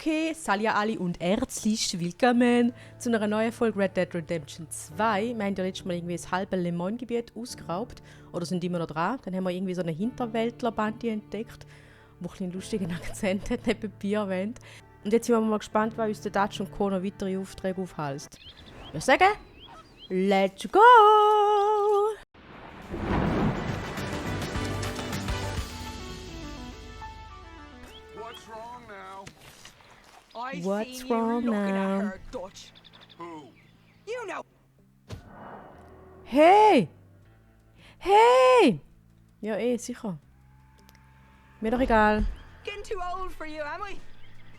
Okay, salut alle und herzlich willkommen zu einer neuen Folge Red Dead Redemption 2. Wir haben ja letztes Mal irgendwie das halbe Le Mans-Gebiet ausgeraubt. Oder sind immer noch dran. Dann haben wir irgendwie so eine Hinterwäldler-Band entdeckt, die ein einen lustigen Akzent hat, neben Bier erwähnt. Und jetzt sind wir mal gespannt, was uns der Dutch und Co. noch weitere Aufträge aufhalst. Ich würde sagen, let's go! What's wrong now? Who? You know. Hey! Hey! Ja, sicher. Mir doch egal. Getting too old for you, am I?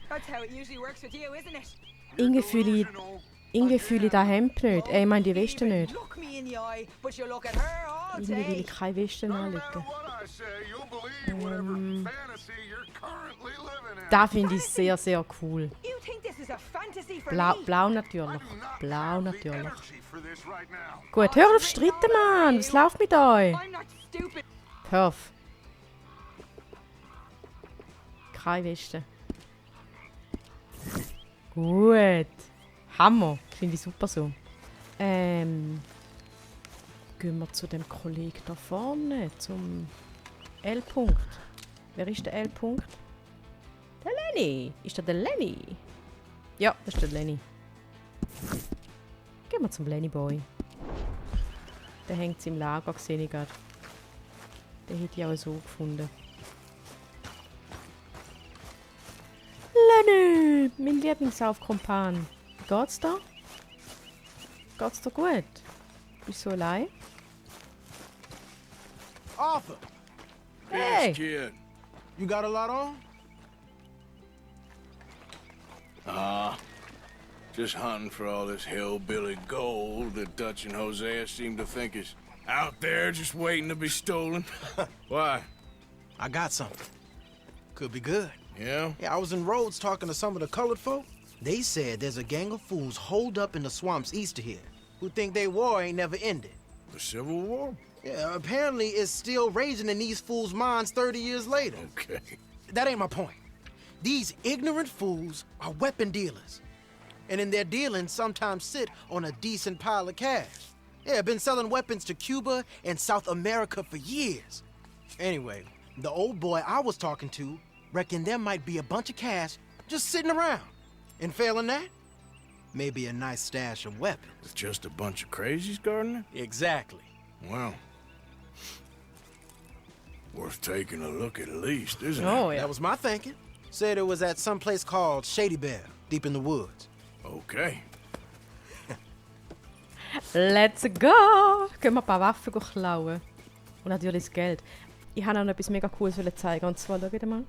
That's how it usually works with you, isn't it? Irgendwie fühle ich das Hemd nicht. Ich meine die Weste nicht. Look me in the eye, but you look at her all Irgendwie will day. ich keine Weste No matter anlegen. what I say, you'll believe whatever fantasy you're currently living in. Das finde ich sehr, sehr cool. You think this is a fantasy for Blau, me? blau I natürlich. do not Blau have the natürlich. energy for this right now. Gut, hör auf streiten, Mann. Was läuft mit euch? I'm not stupid. Hör auf. Keine Weste. Gut. Hammer. Finde ich super so. Gehen wir zu dem Kollegen da vorne, zum L-Punkt. Wer ist der L-Punkt? Der Lenny. Ist das der Lenny? Ja, das ist der Lenny. Gehen wir zum Lenny Boy. Der hängt im Lager, sehe ich gerade. Den hätte ich auch so gefunden. Lenny! Mein Lieblingsaufkompan. Wie geht's da? Geht's dir gut? Bist du so allein? Arthur, Hey! Yes, kid. you got a lot on? Just hunting for all this hillbilly gold that Dutch and Hosea seem to think is out there just waiting to be stolen. Why? I got something. Could be good. Yeah? Yeah, I was in Rhodes talking to some of the colored folk. They said there's a gang of fools holed up in the swamps east of here who think their war ain't never ended. The Civil War? Yeah, apparently it's still raging in these fools' minds 30 years later. Okay. That ain't my point. These ignorant fools are weapon dealers. And in their dealings sometimes sit on a decent pile of cash. Yeah, been selling weapons to Cuba and South America for years. Anyway, the old boy I was talking to reckoned there might be a bunch of cash just sitting around. And failing that, maybe a nice stash of weapons. With just a bunch of crazies, Gardner? Exactly. Well, worth taking a look at least, isn't Oh, it? ja. That was my thinking. Said it was at some place called Shady Bear, deep in the woods. Okay. Let's go! Gehen wir ein paar Waffen klauen. Und natürlich das Geld. Ich habe noch etwas mega Cooles zeigen. Und zwar, schau mal.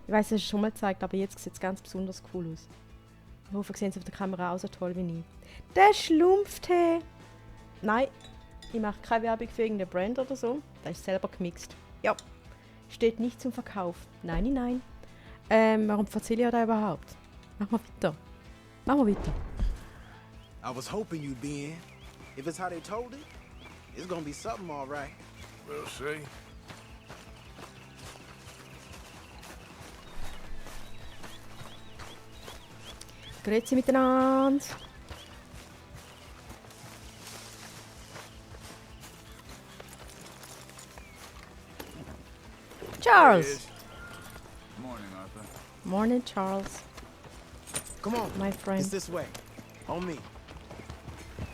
Ich weiss, es ist schon mal gezeigt, aber jetzt sieht es ganz besonders cool aus. Ich hoffe, sehen Sie auf der Kamera auch so toll wie ich. Der Schlumpftee! Nein, ich mache keine Werbung für irgendeine Brand oder so. Das ist selber gemixt. Ja, steht nicht zum Verkauf. Nein, nein. Warum erzähle ich da überhaupt? Machen wir weiter. Machen wir weiter. I was hoping you'd be in. If it's how they told it, it's gonna be something all right. We'll see. Grüezi miteinander. Charles. Morning, Arthur. Morning, Charles. Come on, My it's friend. this way. On me.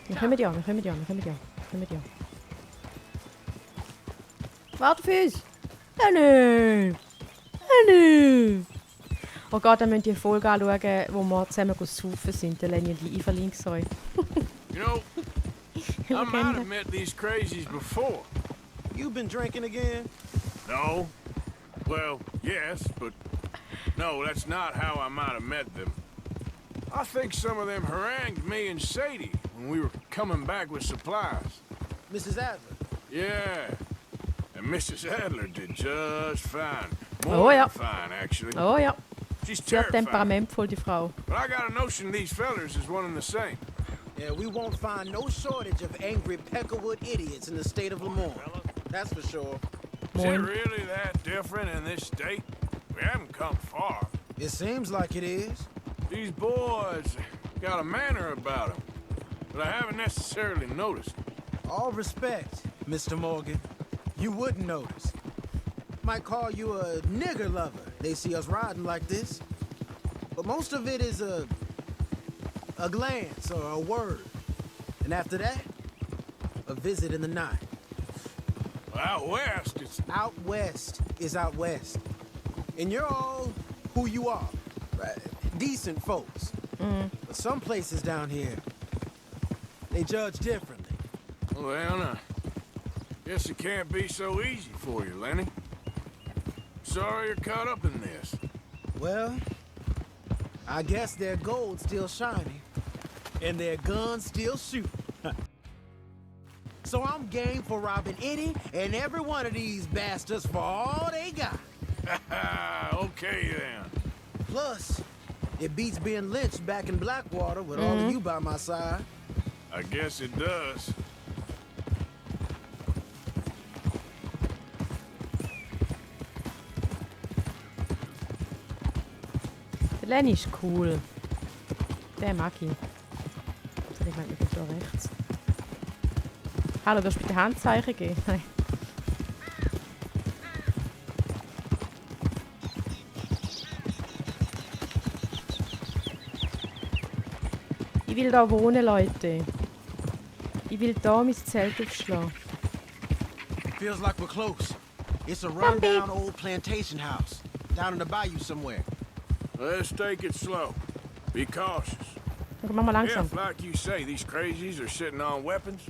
Wir kommen ja, wir kommen ja, wir kommen ja. Wir kommen ja. Warte auf uns! Henny! Henny! Oh Gott, dann müsst ihr die Folge anschauen, wo wir zusammen saufen sind, der Lenny und ich verlinke es euch. You know, I might have met these crazies before. You been drinking again? No? Well, yes, but no, that's not how I might have met them. I think some of them harangued me and Sadie when we were coming back with supplies. Mrs. Adler. Yeah. And Mrs. Adler did just fine. More Oh, yeah. than fine, actually. Oh ja, She's sehr terrifying. temperamentvoll, die Frau. But I got a notion these fellers is one and the same. Yeah, we won't find no shortage of angry Peckerwood idiots in the state of Lemoore. That's for sure. Is it Moin. really that different in this state? We haven't come far. It seems like it is. These boys got a manner about them, but I haven't necessarily noticed. All respect, Mr. Morgan. You wouldn't notice. Might call you a nigger lover. They see us riding like this. But most of it is a glance or a word. And after that, a visit in the night. Out west, it's... Out west is out west. And you're all who you are. Right? Decent folks. But some places down here, they judge differently. Well, I guess it can't be so easy for you, Lenny. Sorry you're caught up in this. Well, I guess their gold's still shining, and their guns still shoot. So I'm game for robbing any and every one of these bastards for all they got. Okay, then. Plus, it beats being lynched back in Blackwater with all of you by my side. I guess it does. Lenny ist cool. Der mag ich. Also, ich meine, ich bin da rechts. Hallo, du hast bitte Handzeichen geben? Nein. Ich will da wohnen, Leute. Ich will da mein Zelt aufschlagen. Feels like we're close. It's a rundown old plantation house down in the bayou somewhere. Let's take it slow. Be cautious. Dann machen wir langsam. If, like you say, these crazies are sitting on weapons,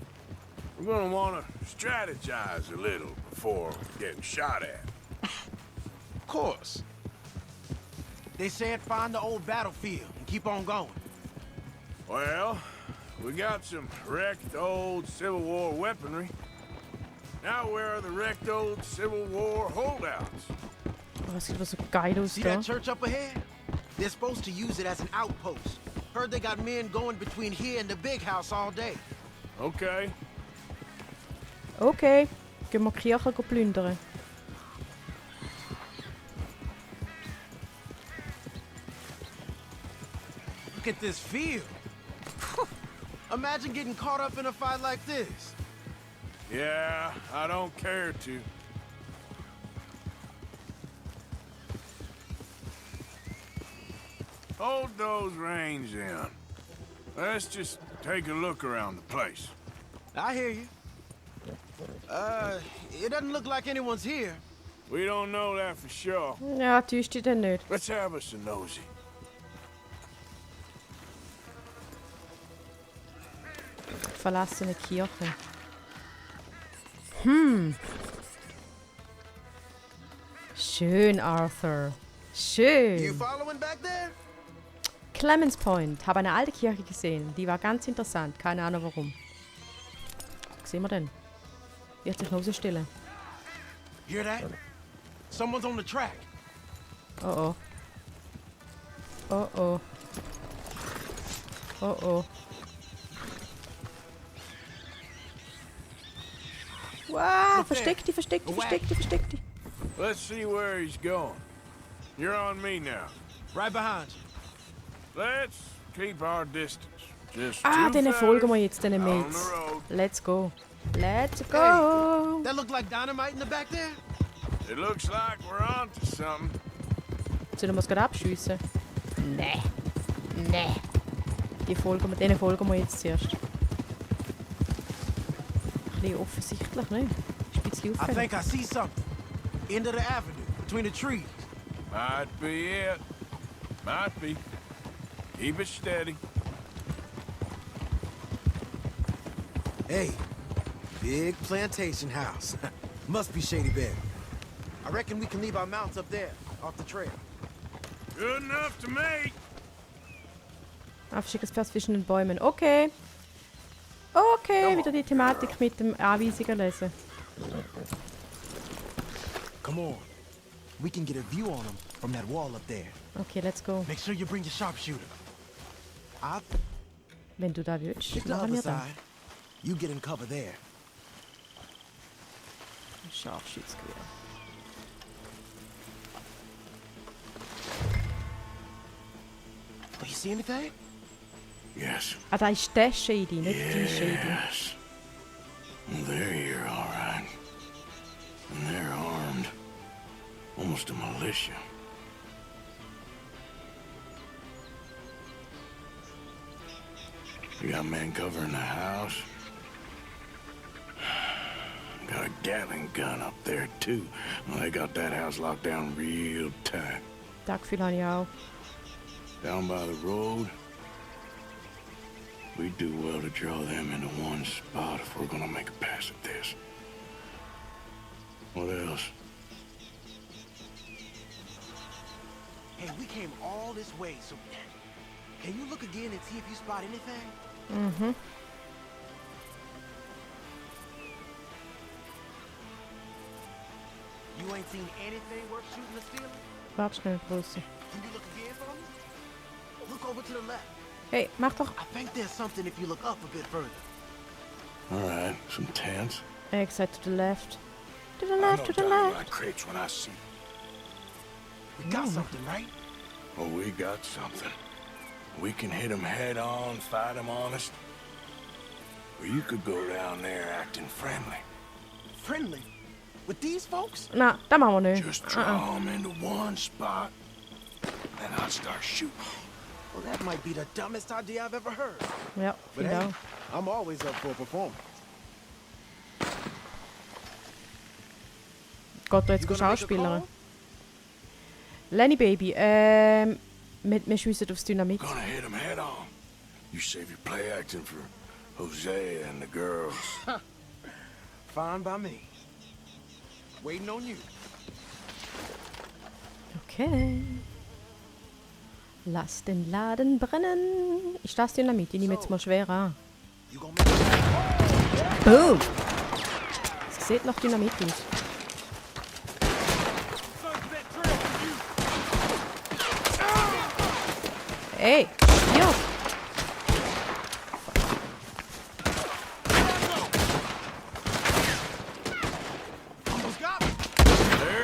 we're gonna wanna strategize a little before getting shot at. Of course. They said find the old battlefield and keep on going. Well, we got some wrecked old Civil War weaponry. Now where are the wrecked old Civil War holdouts? Oh, das sieht aber so geil aus See da. that church up ahead? They're supposed to use it as an outpost. Heard they got men going between here and the big house all day. Okay. Okay, gehen wir die Kirche plündern. Look at this field. Imagine getting caught up in a fight like this. Yeah, I don't care to. Hold those reins in. Let's just take a look around the place. I hear you. It doesn't look like anyone's here. We don't know that for sure. Ja, täuscht dich denn nicht. Let's have us a nosy. Verlassene Kirche. Schön, Arthur. You Schön. following back there? Clemens Point. Habe eine alte Kirche gesehen. Die war ganz interessant. Keine Ahnung warum. Was sehen wir denn? Wird sich noch rausstellen. Hear that? Someone's on the track. Oh oh. Oh oh. Oh oh. Wow, versteck dich, versteck dich, versteck dich, versteck dich. Let's see where he's going. You're on me now. Right behind you. Let's keep our distance. Just Ah, two denen fellas folgen wir jetzt, den on the Mates. road. Let's go. Let's go. That look like dynamite in the back there? It looks like we're onto something. Sollen wir es gerade abschiessen? Nee. Nee. Denen folgen wir jetzt zuerst. Ein bisschen offensichtlich, ne? Ist ein bisschen I auffällig. think I see something. End of the avenue, between the trees. Might be it. Might be. Keep it steady. Hey, big plantation house. Must be Shady Bear. I reckon we can leave our mounts up there, off the trail. Good enough to me. Aufschickes Pferd zwischen den Bäumen. Okay. Okay, wieder die Thematik mit dem Anweisungen lesen. Come on. We can get a view on them from that wall up there. Okay, let's go. Make sure you bring your sharpshooter. I'll Wenn du da willst, pick the machen other wir das. side. You get in cover there. Scharfschützgewehr. Oh, you see anything? Yes. Ah, da ist der Shady, nicht die Shady. Yes. They're here, all right. And they're armed. Almost a militia. You got men covering the house. Got a Gatling gun up there, too. Well, they got that house locked down real tight. Das Gefühl habe ich auch. Down by the road, we do well to draw them into one spot if we're gonna make a pass at this. What else? Hey, we came all this way, so can you look again and see if you spot anything? Mhm. You ain't seen anything worth shooting or stealing? Warte schnell, Größe. Can you look again for me? Look over to the left. Hey, mach doch. I think there's something if you look up a bit further. All right, some tents. Exit to the left. To the I left, know to the down left. like crates when I see. We got something, right? Oh, we got something. We can hit them head on, fight them honest. Or you could go down there acting friendly. Friendly? With these folks? Na, das machen wir nicht. Just draw them into one spot, then I'll start shooting. Well, that might be the dumbest idea I've ever heard. Ja, But genau. hey, I'm always up for a performance. Geht da jetzt You gonna make a Schauspielerin? call? Lenny Baby, wir schiessen aufs Dynamit. Gonna hit them head on. You save your play acting for Hosea and the girls. Fine by me. Waiting on you. Okay. Lass den Laden brennen. Ich das Dynamit, ich nehme jetzt mal schwer an. You gonna make Boom! Es sieht nach Dynamit aus. Ey, ja.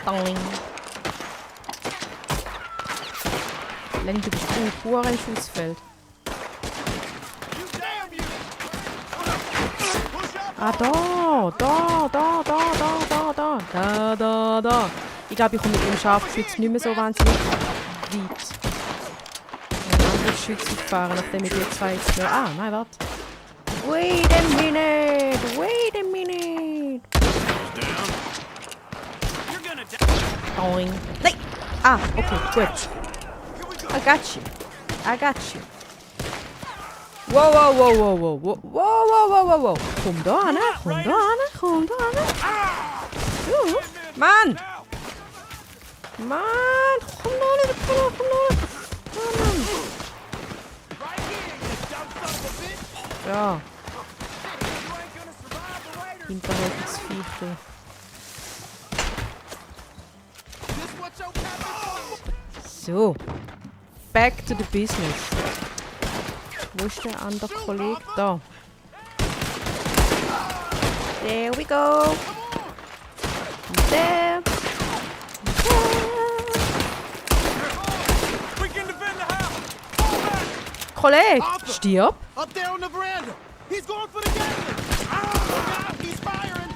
Boing. Lenny, du bist pur ein Schussfeld. Ah, da. Ich glaube, ich komme mit dem Scharfschütz nicht mehr so wahnsinnig weit. Ein anderes Schütz auffahren, nachdem ich die zwei jetzt... Ah, nein, warte. Wait a minute. Boing. Nein! Ah, okay, gut. I got you. Wow. Komm da an. Mann, komm da nicht. Mann. Ja. Hinterhältigsviecher. So. Back to the business. Wo ist der andere Kollege? Da. There we go. There. Kollege, stirb. Up there on the veranda. He's going for the Gatling. Ah, he's firing.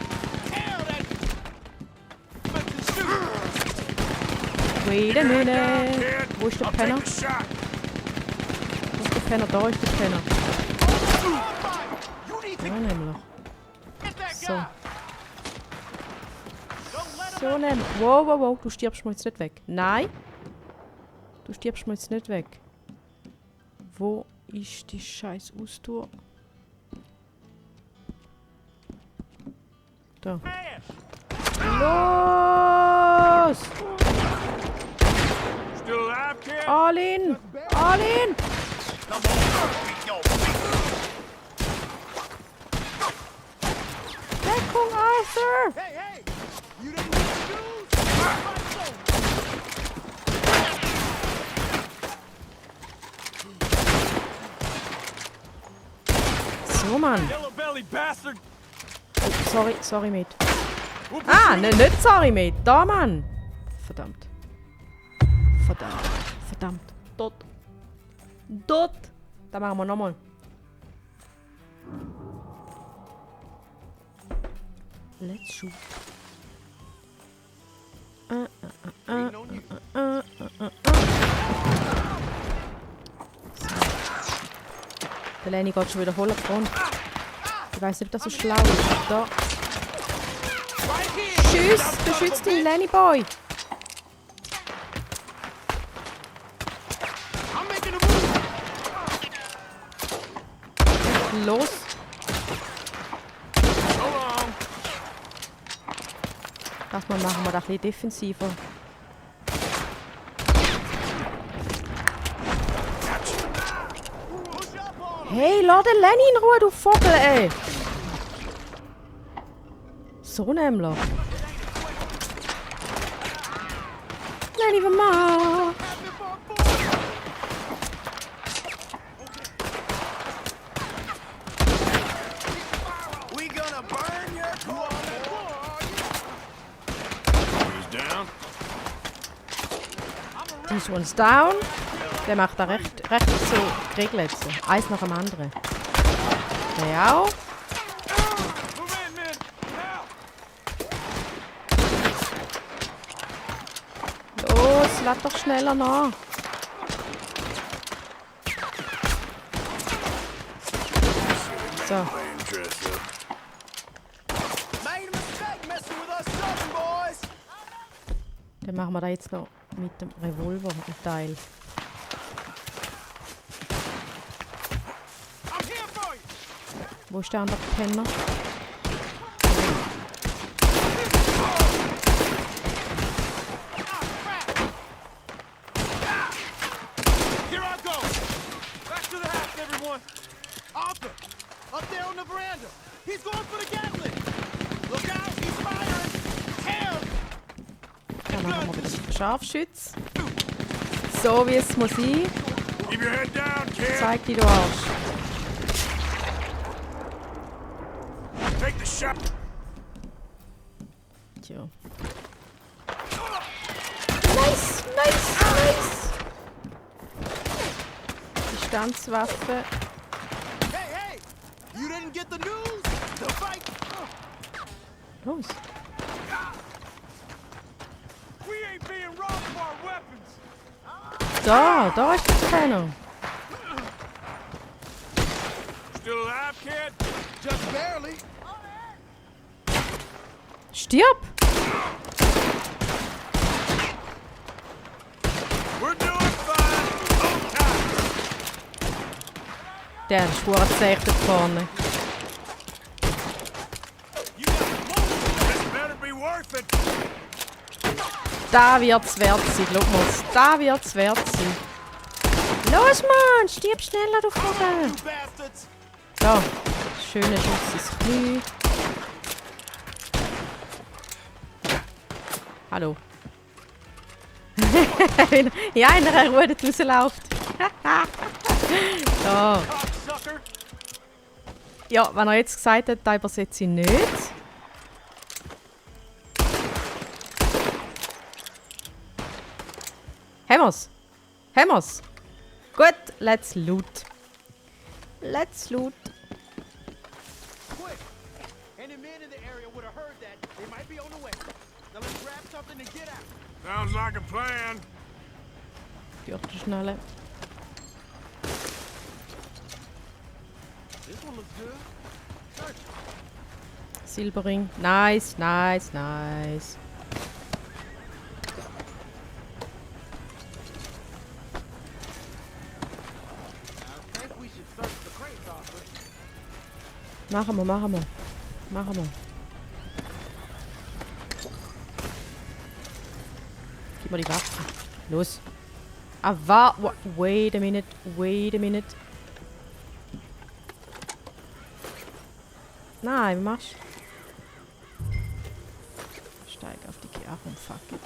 Hell, that Wait a minute. Wo ist der Penner? Da ist der Penner. Ja, nämlich. So nämlich. Wow. Du stirbst mir jetzt nicht weg. Nein. Du stirbst mir jetzt nicht weg. Wo ist die scheiß Austour? Da. Los! Still alive, kid? All in! Deckung, Arthur! Hey! You didn't hear the news? So, Mann. Yellow belly bastard! Oh, sorry, Mate. Ah, ne, nicht sorry, Mate. Da, Mann. Verdammt. Tot. Dort. Da machen wir nochmal. Let's shoot. Der Lenny geht schon wieder voll auf Front. Ich weiß nicht, ob das so schlau ist. Da. Tschüss, beschützt den Lenny Boy. Los. Das mal machen wir da ein bisschen defensiver. Hey, lass den Lenny in Ruhe, du Vogel, ey! So nämlich. Lenny, was machst? This one's down. Der macht da recht so geregelt. So. Eins nach dem anderen. Der auch. Los, lass doch schneller nach. So. Dann machen wir da jetzt noch mit dem Revolver einen Teil. Wo ist der andere Penner? Here I go! Back to the house, everyone! Arthur! Up there on the veranda! He's going for the Gatling! Look out! He's firing! Tear! Dann machen wir wieder Scharfschütz. So wie es muss sein. Keep your head down, kid. Zeig dich, du Arsch. Take the shot. Tja. Nice, nice, nice. Distanzwaffe. Hey, hey! You didn't get the news? The fight! Los. We ain't being robbed of our weapons! Da ist der Penner. Still alive, kid? Just barely! Stirb! We're doing fine. Hold tight. Der ist schwarz da vorne. You got moving. This better be worth it. Da wird's wert sein, glaub mir's. Da wird's wert sein. Los, Mann! Stirb schneller, du Vogel! You bastards! So. Schöner Schuss ins Knie. Hallo. Ja, in einer Ruhe dort rausläuft. So. Cocksucker! Ja, wenn er jetzt gesagt hat, da übersetze ich nicht. Haben wir's? Gut, let's loot. Let's loot. Quick! Any men in the area would have heard that. They might be on the way. Now let's grab something and get out. Sounds like a plan. Türte schnell. This one looks good. Silberring. Nice, nice, nice. I think we should search the crates, Arthur. Machen wir. Gib mir die Waffe. Los. Ah, wait a minute. Nein, wie machst du? Steig auf die Karre und fuck it.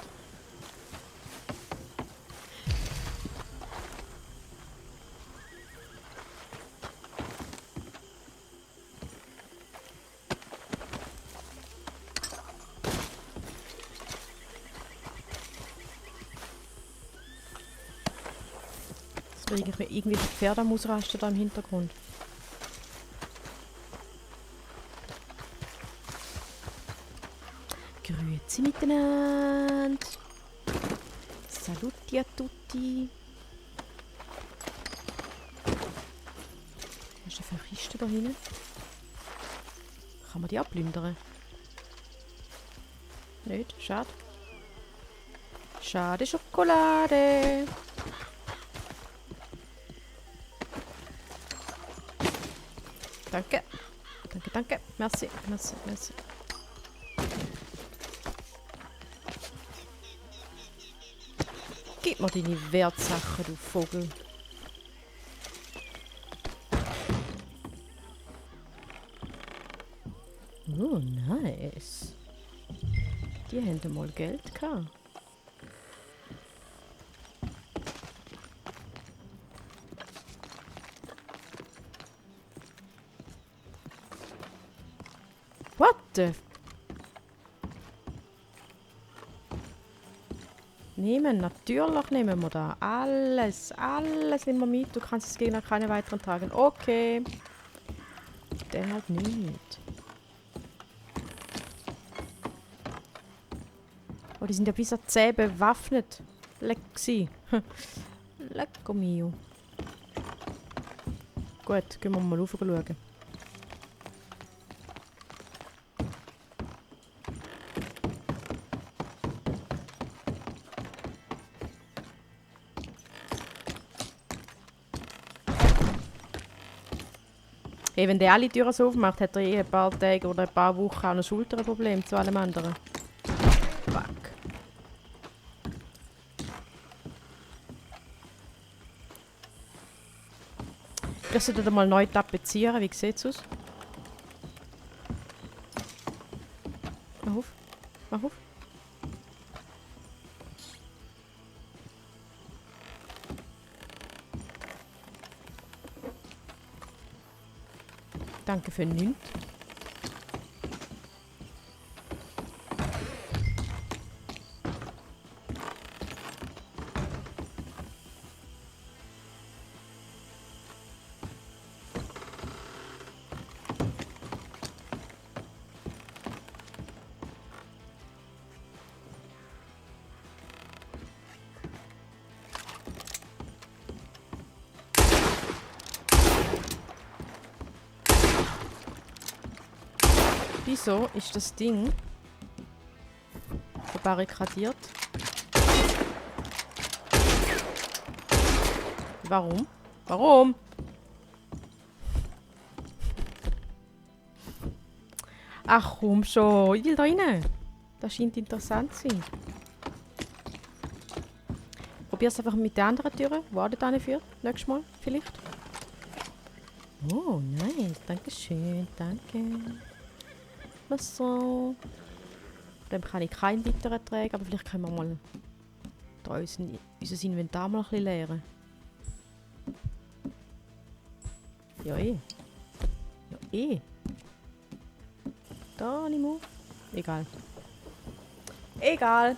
Irgendwie Pferde am Ausrasten da im Hintergrund. Grüezi miteinander. Saluti a tutti. Was ist denn für eine Kiste da hinten? Kann man die abplündern? Nicht? Schade. Schade Schokolade. Danke. Danke, danke. Merci, merci, merci. Gib mir deine Wertsachen, du Vogel. Oh, nice. Die haben mal Geld gehabt. What the... Natürlich nehmen wir da. Alles nehmen wir mit. Du kannst das Gegner keine weiteren tragen. Okay. Der halt nicht. Oh, die sind ja bis an 10 bewaffnet. Lecksi. Lecco mio. Gut, gehen wir mal rauf schauen. Hey, wenn der alle Türen so aufmacht, hat er ein paar Tage oder ein paar Wochen auch ein Schulterproblem zu allem anderen. Fuck. Ich sollte mal neu tapezieren. Wie sieht es aus? Mach auf. Mach auf. Danke für nichts. Wieso ist das Ding verbarrikadiert? Warum? Warum? Ach komm schon, ich will da rein. Das scheint interessant zu sein. Probier's einfach mit der anderen Türe. Wartet eine für. Nächstes Mal vielleicht. Oh, nice. Dankeschön. Danke. So. Dann kann ich keinen weiteren tragen, aber vielleicht können wir mal da unser Inventar mal ein bisschen leeren. Ja eh. Ja eh. Da nicht mehr. Egal. Egal.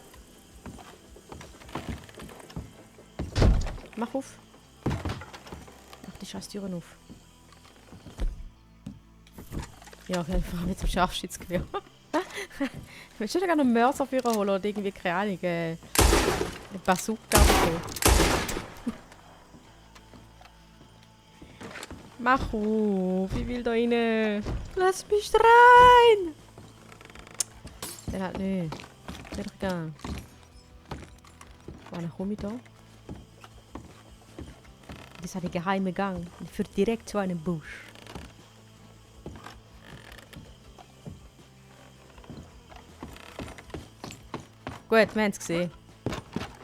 Mach auf. Mach die scheiß Türen auf. Ja, auf jeden Fall mit dem Scharfschützgewehr. Willst du da gerne einen Mörser für holen oder irgendwie, keine Ahnung, eine Bazooka oder so? Mach auf, ich will da rein. Lass mich rein! Der hat nicht. Der hat gern. Wann komme ich da? Das ist ein geheimer Gang. Ich führe direkt zu einem Busch. Gut, wir haben es gesehen.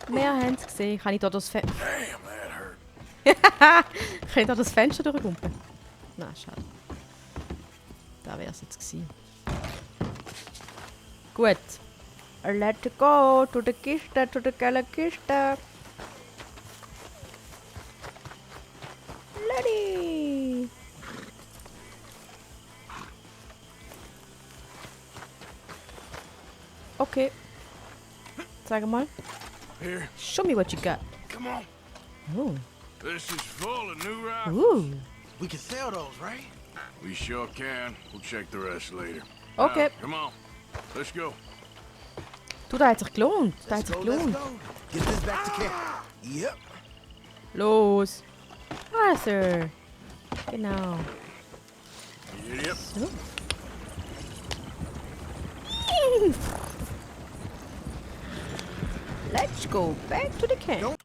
Wir haben es gesehen. Kann ich da das Fenster... Kann ich da das Fenster durchkumpen? Nein, schade. Da wäre es jetzt gewesen. Gut. Let's go to the Kiste, to the geile Kiste. Lady. Okay. Sag mal. Here, Show me what you got. come on. Oh. This is full of new rifles. We can sell those, right? We sure can. We'll check the rest later. Okay. Now, come on. Let's go. Du, da hat sich gelohnt. Da hat Let's sich go, let's gelohnt. go. Get this back to camp. Yep. Los. Also. Genau. Yep. So. Let's go back to the camp.